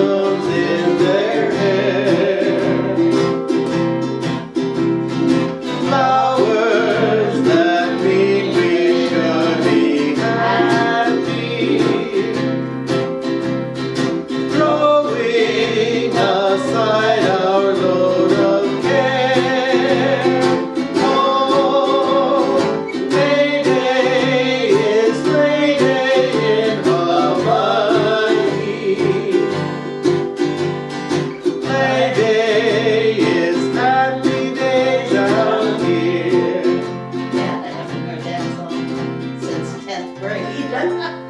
blossoms in their hair. Flowers that mean we should be happy, throwing aside our load of care. Oh, May Day is May Day in Hawaii. May Day is happy days out here. Yeah, I haven't heard that song since 10th grade.